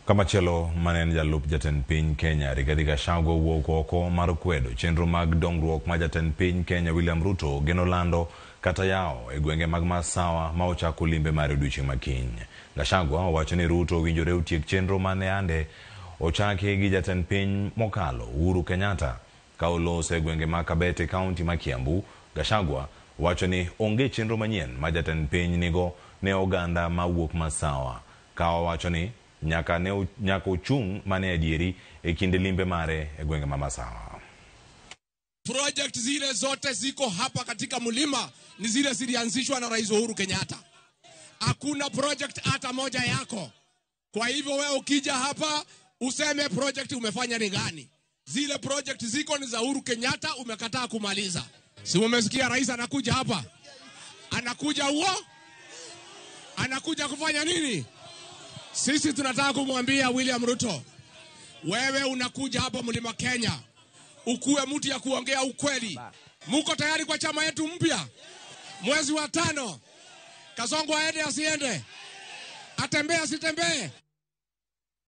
Kamachielo mane en jalup jatend piny Kenya Rigathi Gachagua owuok oko mar kwedo chenro mag dongruok ma jatend piny Kenya William Ruto geno lando kata yawo e gwenge mag Masawa ma ochako limbe mare odiochieng' ma kiny. Gachagua owacho ni Ruto owinjore otiek chenro mane ande ochaki gi jatend piny mokalo Uhuru Kenyatta ka oloso e gwenge ma Kabete kaunti ma Kiambu. Gachagua wacho ni onge chenro manyien ma jatend piny nigo ne oganda mawuok Masawa ka owacho ni nyaka ne nyaka ochung' mane adieri e kinde limbe mare e gwenge ma Masawa. Project zile zote ziko hapa katika mlima ni zile zilianzishwa na Rais Uhuru Kenyatta. Hakuna project hata moja yako. Kwa hivyo wewe ukija hapa useme project umefanya ni gani? Zile project ziko ni za Uhuru Kenyatta, umekataa kumaliza. Si umesikia rais anakuja hapa? Anakuja huo? Anakuja kufanya nini? Sisi tunataka kumwambia William Ruto, wewe unakuja hapa mlima Kenya ukuwe mtu ya kuongea ukweli. Muko tayari kwa chama yetu mpya? Mwezi wa 5, Kasongo aende asiende? Atembee asitembee?